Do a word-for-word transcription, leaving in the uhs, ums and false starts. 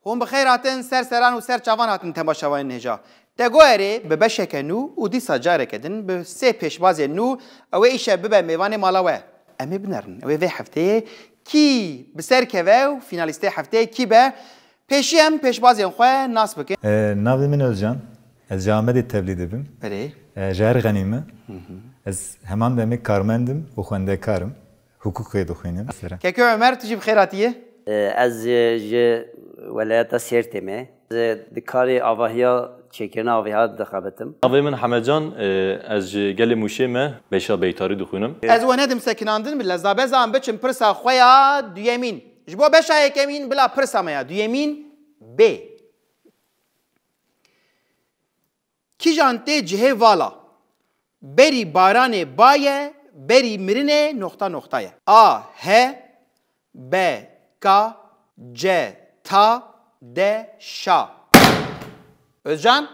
Hûn bi xêr hatin, ser seran û ser çavan hatin temaşevanên hêja. Te got erê, bi beşeke nû û dîsa careke din bi sê pêşbazên nû ew ê îşev bibe mêvanê mala we. Em ê binerin. Ew ê vê hefteyê kî bi ser keve û fînalîstê hefteyê kî be? Pêşî em pêşbazên xwe nas bikin. E, navê min Özcan. Ez ji Amedê tevlî dibim. Erê. E, ji Erxenî me. Ez heman demê karmend im û xwendekar im. Hukukê dixwînim. Keko Ömer, tu jî bi xêr hatiye? E, ez, e, ji welayeta Sêrtê me. Ez, e, di karê avahiya çêkirina aviha dixebitim. Navê min Hemecan, e, ez ji gelê Mûşê me, beşa beytarî dixwînim. Ez we nedim sekinandin, bi lezabezan biçim pirsa xwe ya duyemîn. Ji bo beşa yekemîn bila pirsa me ya duyemîn bê. Kîjan tê cihê vala? Berî baranê baye, berî mirinê noxta noxta ye. A, he, B, ka, C, ta, D, şa. Özcan?